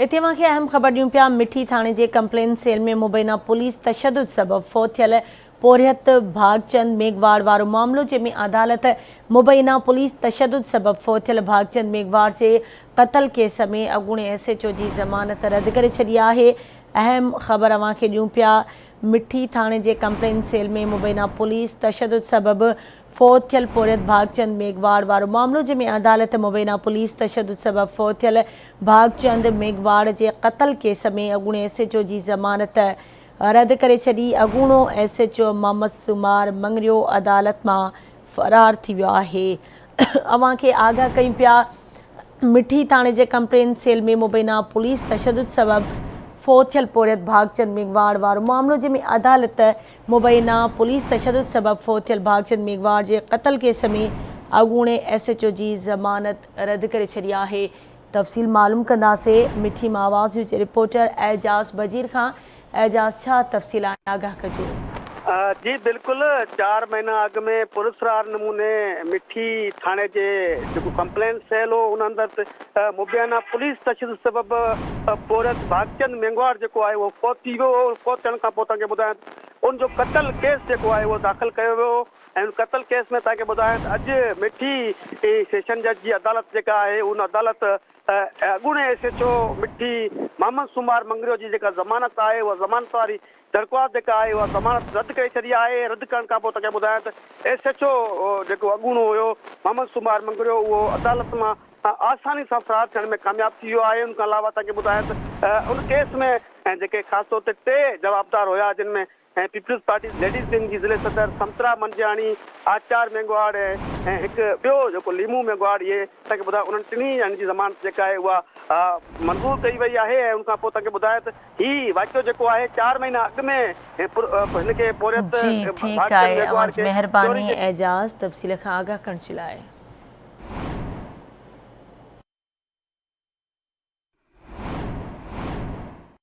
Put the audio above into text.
هتي اوهان کي اهم خبر ڏيون پيا مٺي ٿاڻي جي ڪمپلين سيل ۾ مبينا پوليس تشدد سبب فوت ٿيل پورهيت ڀاڳچند ميگهواڙ وارو معاملو جنهن ۾ عدالت مبينا پوليس تشدد سبب فوت ٿيل ڀاڳچند ميگهواڙ جي قتل ڪيس ۾ اڳوڻي ايس ايڇ او جي ضمانت رد ڪري ڇڏي آهي اهم خبر اوهان کي ڏيون پيا مٺي ٿاڻي جي ڪمپلين سيل ۾ مبينا پوليس تشدد سبب فوت ٿيل پورهيت ڀاڳچند ميگهواڙ وارو معاملو جنهن ۾ عدالت مبينا پوليس تشدد سبب فوت ٿيل ڀاڳچند ميگهواڙ جي قتل ڪيس ۾ اڳوڻي ايس ايڇ او جي ضمانت رد ڪري ڇڏي، اڳوڻو S H O Muhammad Soomar Mangrio عدالت مان فرار ٿي ويو آهي. اوهان کي آگاهه ڪيون پيا مٺي ٿاڻي جي ڪمپلين سيل ۾ مبينا پوليس تشدد سبب فوت ٿيل پورهيت ڀاڳچند ميگهواڙ وارو معاملو جنهن ۾ عدالت مبينا پوليس تشدد سبب فوت ٿيل ڀاڳچند ميگهواڙ جي قتل ڪيس ۾ اڳوڻي ايس ايڇ او جي ضمانت رد ڪري ڇڏي آهي تفصيل معلوم ڪنداسين مٺي مان آواز نيوز جي رپورٽر اعجاز بجير کان اعجاز ڇا تفصيل آهن آگاهه ڪجو. جي بلڪل چار مهينا اڳ ۾ پراسرار نموني مٺي ٿاڻي جي جيڪو ڪمپلين سيل هو ان اندر مبينا پوليس تشدد سبب پورهيت ڀاڳچند مينگهواڙ جيڪو آهي اهو فوت ٿي ويو هو فوت ٿيڻ کان پوء توهان کي ٻڌايان ته ان جو قتل ڪيس جيڪو آهي اهو داخل ڪيو ويو هو ۽ ان قتل ڪيس ۾ توهان کي ٻڌايان ته اڄ مٺي سيشن جج جي عدالت جيڪا آهي ان عدالت اڳوڻي S H O Mithi Muhammad Soomar Mangrio جي جيڪا ضمانت آهي اها ضمانت واري درخواست جيڪا آهي اها ضمانت رد ڪري ڇڏي آهي رد ڪرڻ کانپوء توکي ٻڌايان ته ايس ايڇ او جيڪو اڳوڻو هيو محمد سومار مڱريو اهو عدالت مان آساني سان فرار ٿيڻ ۾ ڪامياب ٿي ويو آهي ان کان علاوه توکي ٻڌايان ته ان ڪيس ۾ جيڪي خاص طور تي ٽي جوابدار هيا جن ۾ ۽ پيپلز پارٽي ليڊيز ونگ جي ضلعي صدر سمترا منجياڻي، آچار مينگهواڙ ۽ هڪ ٻيو جيڪو ليمو مينگهواڙ اهي تنهن کي ٻڌايو انهن ٽنهي ڄڻن جي ضمانت جيڪا آهي اها منظور ڪئي وئي آهي ۽ ان کان پوء تنهن کي ٻڌايو ته هي واقعو جيڪو آهي چار مهينا اڳ ۾ هن کي پورهيت جي ٺيڪ ڀاڳچند آهي مينگهواڙ اوهان جي کي چوري مهرباني جي اعجاز تفصيل کان آگاهه ڪرڻ جي لاء.